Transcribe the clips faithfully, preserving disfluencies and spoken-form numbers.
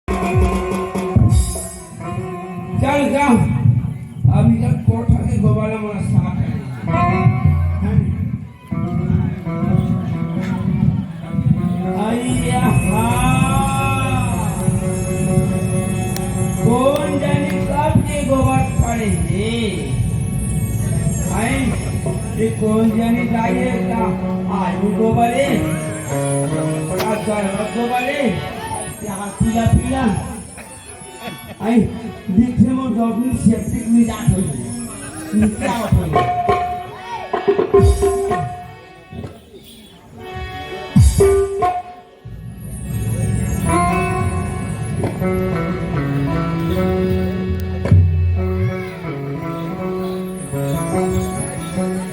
चल जा, अब निकल, कोठा के गोबर ला मोला साफ करना। अइया हा। कोन जानी कब के गोबर पड़े हे। हैं? ये कोन जानी दाई हे का? आलू गोबर हे? का गरवा गोबर हे? या पीला पीला? आई, देखे मोर गौतमी सेप्टिक में जात होई। निकला होई।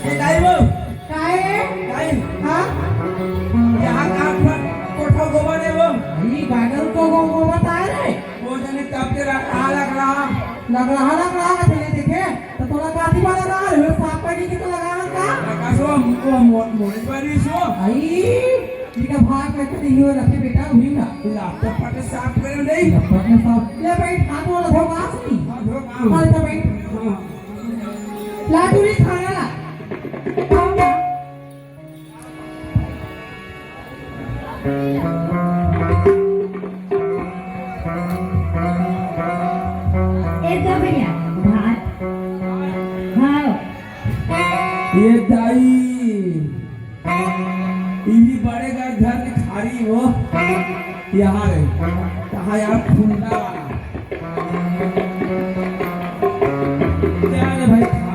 ए, दाई वो। काय रे? दाई। हाँ? यहाँ का कोठा गोबर है वो? अरे, गार्डन को गो-, गोबर आ रे। वो जने तब के रहा, लग रहा। लग रहा, लग रहा है, पहले देखे। तो थोड़ा काफी वाला रहा है, वो साफ पानी की तो लगा रहा था। कसो, हमको मो-, मोरे बारी सो। आई, ठीक है, भाग में तो नहीं हो रखे बेटा, हुई ना। लैपटॉप पर साफ करे नहीं। लैपटॉप में साफ। ले भाई, हाथ वाला धो, कहाँ से? हाँ, धो, कहाँ? हाँ, तो भाई। हाँ। ला, तू नहीं खाना ला। ए तो भैया, भात। हाँ। ये दाई, इही बड़े घर घर में खारी हो, यहाँ रे, कहाँ यार फुंदा वाला। क्या रे भाई, खाओ।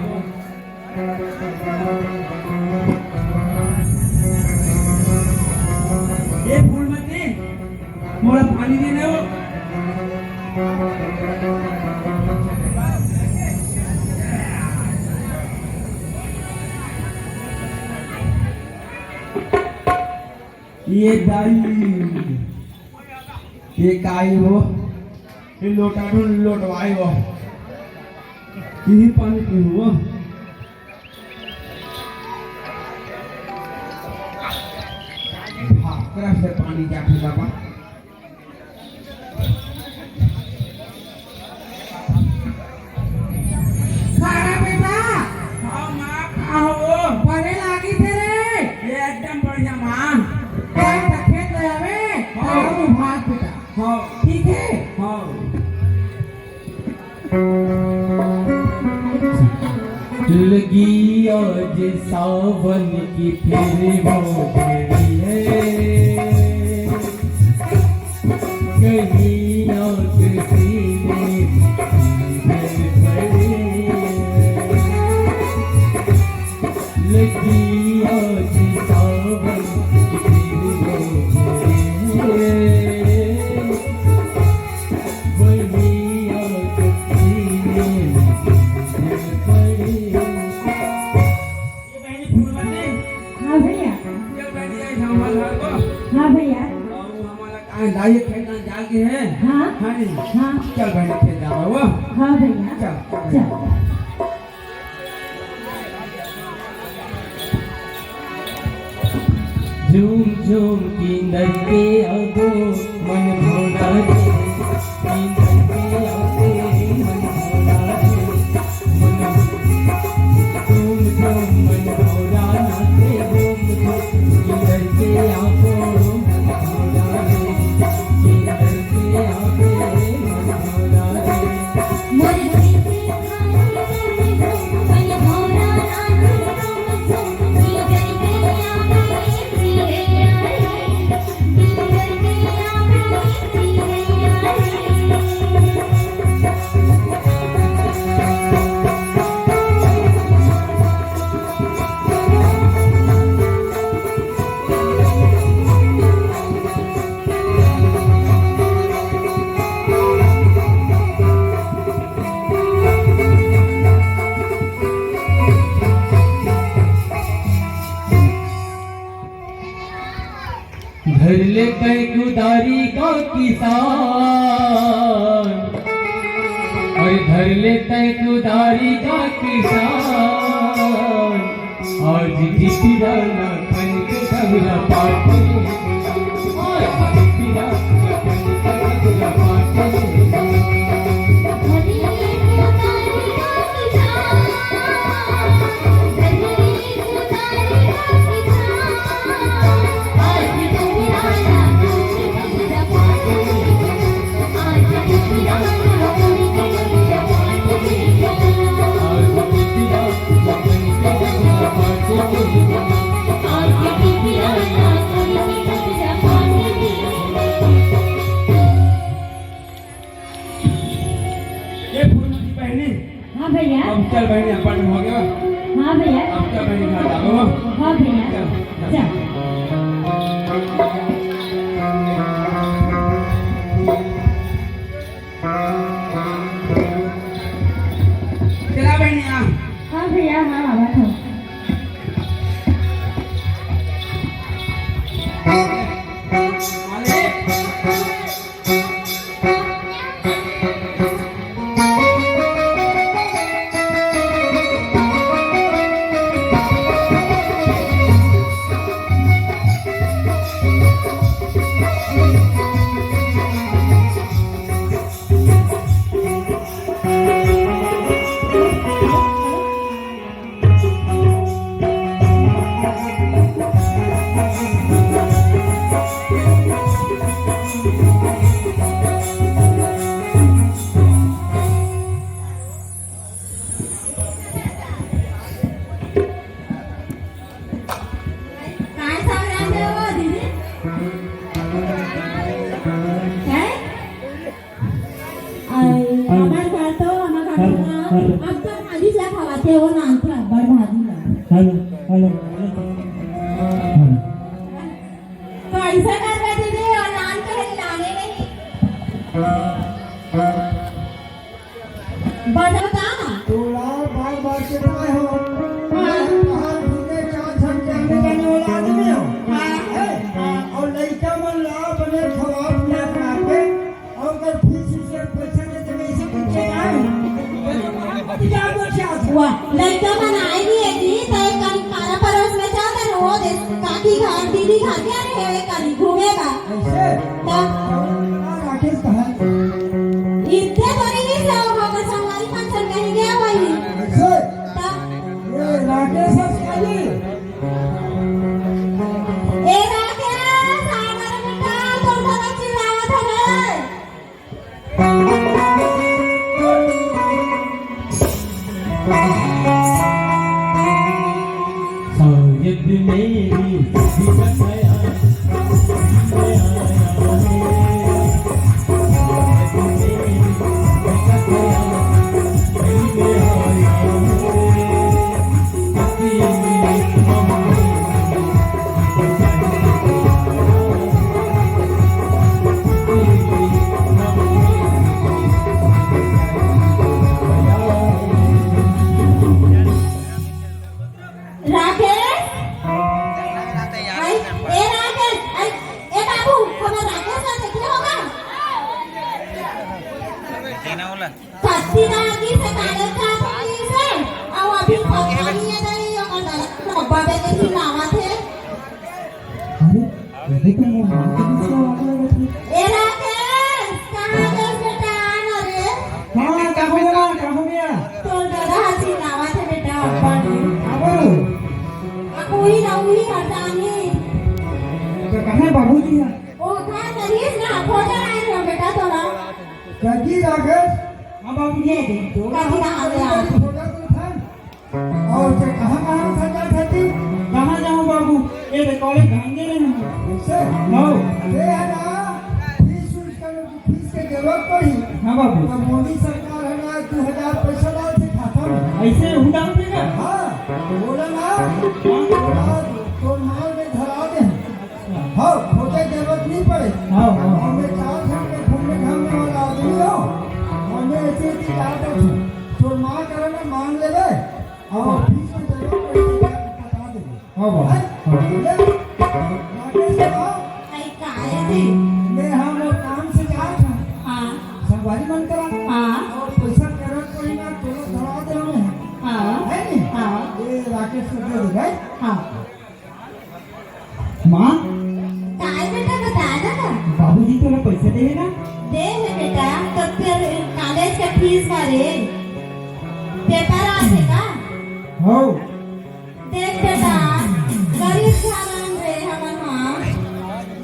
ए फूलमती, मोला पानी दे दे वो। ये दाई, ये काई हो? ये लोटा ढूंढ लोटवाई हो। यही पानी पीहूँ हो। भाखरा से पानी जाके बाबा। खाना बेटा। हाँ माँ, का हो? बने लागी थे रे। ये एकदम बढ़िया माँ। कल तक खेत ले आवे, हाँ। खाओ तू भात बेटा। हाँ। ठीक है? हाँ। लगी आज सावन की फिर वो घड़ी है, कहीं आग सीने में भरी है। लगी आज सावन की फिर वो घड़ी है। हाँ भैया। हाँ भैया। हाँ। हाँ। चल बहनी, खेत जावा वो। हाँ भैया। चल, चल। चल। झूम झूम कींदर के आगो मन भोला रे, कींदर के आगो मन भोला रे, मन झूम झूम मन भोला नाचे, झूम झूम कींदर के आगो मन भोला रे, कींदर के आगो मन भोला रे। धर ले तैं कुदारी का किसान, अरे धर ले तैं कुदारी का किसान। आज जितिरा ना खन के डबरा पाटे, आज जितिरा ना खन के डबरा पाटे। अब चल बहिनी, अपन हो गया। हाँ भैया। अब चल बहिनी, घर जाओ। हाँ भैया। चल, चल। चल। चला बहिनी, आ। हाँ भैया, हाँ, आवत हूँ। काय सांगणार ते हो, दीदी? काय? आई, हॅलो. हमार घर तो, हमार घर हॅलो, तो, हॅलो. अब तो भाजी ला खवाथे हो, नान के अब्बड़ भाजी ला. Hello, hello. हॅलो. कैसे करबे दीदी, और नान के लाने नहीं. बता ना. तोला बार बार चेताए हो. हाँ. बाहर घूमे चार झन के आने जाने वाला आदमी हो. हाँ. है? हाँ. और लइका मन ला बने खवा पिया करा के, और अगर फीस उस पैसा दे तो मैं इसे कुछ चेताए हूँ. क्या बोल रहा था? वाह, लइका मन आए नहीं है जी, तो एक करीब पारा परोस में जाता ना, वो दे, काकी घर, दीदी घर, क्या रहे, एक करीब घूमेगा. ऐसे? तब? राकेश कहाँ है? इतने बड़ी नहीं से होगा, संगवारी फंक्शन कहीं गया वही। ऐसे? तब? ये राकेश है क्या जी? ए राकेश, आ मेरे बेटा, तोर बड़ा चिल्लावत है रे। शायद मेरी सभी का ख्याल राकेश, आई, ए राकेश, आई, ए बाबू, हमर राकेश ला देखे होगा? कत्ती ना आगी से काले चाप की से, अउ अभी पता नहीं है नहीं, ओकर डब्बा में के चिल्लावत है। अरे, ये तो मोर हाथ के पीछे आग लगा थी। ए राकेश, कहाँ गए बेटा, आना रे? हाँ, का हो गया, का हो गया? तोर दादा हा चिल्लावत है बेटा, अब्बड़। का बोलू? आ, कोई ना, वही हरदानी। तो कहाँ बाबूजी है? ओ, कहाँ करिए ना, खोजा आए ना बेटा तोरा। कथी राकेश? हाँ बाबूजी। ये दे, कथी ना आ गया? फोटो तो था। और से कहाँ, कहाँ से जात हती? कहाँ जाऊँ बाबू? ये दे कॉलेज भांगे रहे हम। ऐसे? हाँ। अरे यार, फीस वीस का, फीस के जरूरत पड़ी। हाँ बाबू। तो मोदी सरकार है ना, दो हजार पैसा डाल थे खाता में। ऐसे उधार देगा? हाँ, बोला ना। हाँ। बोला, तो माल में धरा दे। हाँ, खोजे जरूरत नहीं पड़े। हाँ, हाँ। हमें चार घंटे घूमने घामने वाला आदमी हो, हमें ऐसे की आदत है। तो माँ करे ना, मांग ले ले। अब फीस में जरूरत पड़ेगी, बता देंगे। हाँ, बाबा। हैं? हाँ। ले, राकेश बाबा। आई का है जी? मैं हम लोग काम से जा रहा हूँ। हाँ। संगवारी मन करा। हाँ। और पैसा जरूरत पड़ी ना, तो धरा दे हमें। हाँ। है नहीं? हाँ। ये राकेश को दे दे भाई। हाँ। माँ। काय बेटा, बता ना। बाबूजी तोला पैसा दे हे ना? दे हे बेटा, तो तेरे कॉलेज का फीस भरे, पेपर आथे का? हो। देख बेटा, गरीब घरान रे हमन हा।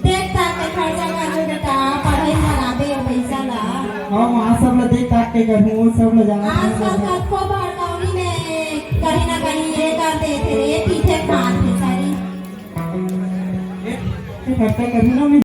देख ताके खर्चा करबे बेटा, पढ़ाई लगाबे ओ पैसा ला। हाँ माँ, सब ला देख ताके करहूँ, सब ला जाना आजकल कतको भड़कौनी में कहीं ना कहीं ये कर देथे रे, पीथे खाथे सारी। ये खर्चा करहूँ ना मैं।